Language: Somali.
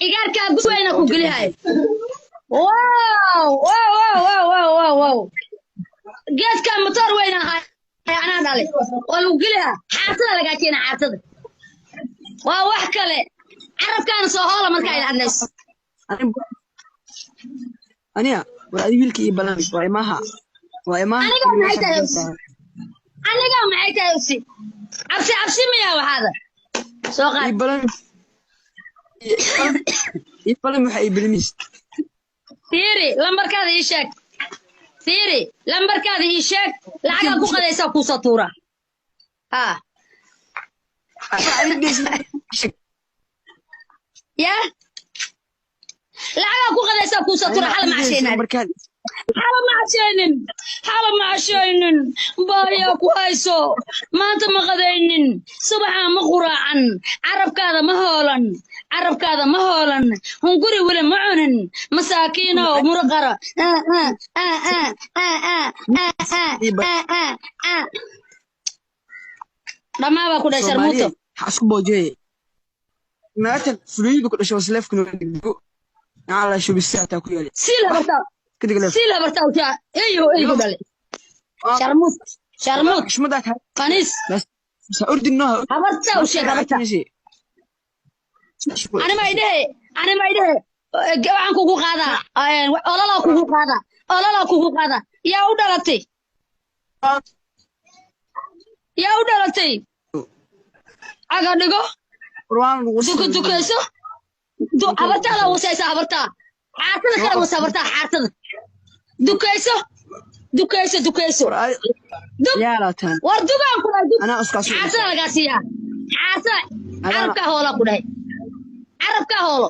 Igaarkaa gus weyna ku gelihay. Wow, wow, wow, wow, wow, wow, wow! Geedkaa motoor weyna ahaa, anaa dhalay, waa lagu gelihaa. Xaartada lagaa keena, xaartada waa wax kale. Carabkaana soo hoola markaa ila hadlayso. Aniga war adi wiilka ii balan, waa imaha, waa imaha. Aniga maxay tahay usi? Aniga maxay tahay usi? Cabsi cabsi miyaa? Waxaada soo qaad. Ii balan, ii balan, waxa ii balamis. Fiiri, lambarkaada ii sheeg. Fiiri, lambarkaada ii sheeg. Lacagaa ku qadaysaa, kuusoo tuura ha. Ya lacagaa ku qadaysaa, kuusoo tuura. Xala ma cashaynaad, xala ma cashaynin, xala ma cashaynin. Baahiyaa ku hayso. Maanta ma qadaynin, subaxaa ma quraacan. Carabkaada ma hoolan, carabkaada ma hoolan. Hunguri weli ma cunin. Masaakiinow muruqara. Ah, ah, ah, ah, ah, ah, ah, ah, ah, ah. Dhammaa baa ku dhahay sharmuuto. Ha isku boojeeye, naagtan fuliyidu ku dhashay wasleefkuna degdego nacala shubista hataa ku yaali. Siil habartaa. Kadig leef. Siil habartaa utaa eyo eygu dhalay. Sharmuut, sharmuut. Xushmadaa kaa. Qaniis. Ha ordin noo. Habartaa u sheeg, habartaa. Anima idhehe, anima idhehe, waxaan kugu qaadaa ololaa kugu qaadaa, ololaa kugu qaadaa. Yaa u dhalatay? Yaa u dhalatay? Caga dhigo. Duka dukayso. Habartaada wasaysa, habartaa xaartada kala wasa, habartaa xaartada dukayso, dukayso, dukayso. Dug. Yaalaataan. War dugaan ku dhahay, dug. Anaa iskaas. Xaartada lagaa siiyaa, xaartada. Carabkaa hoolaa ku dhahay, carabkaa hoolo.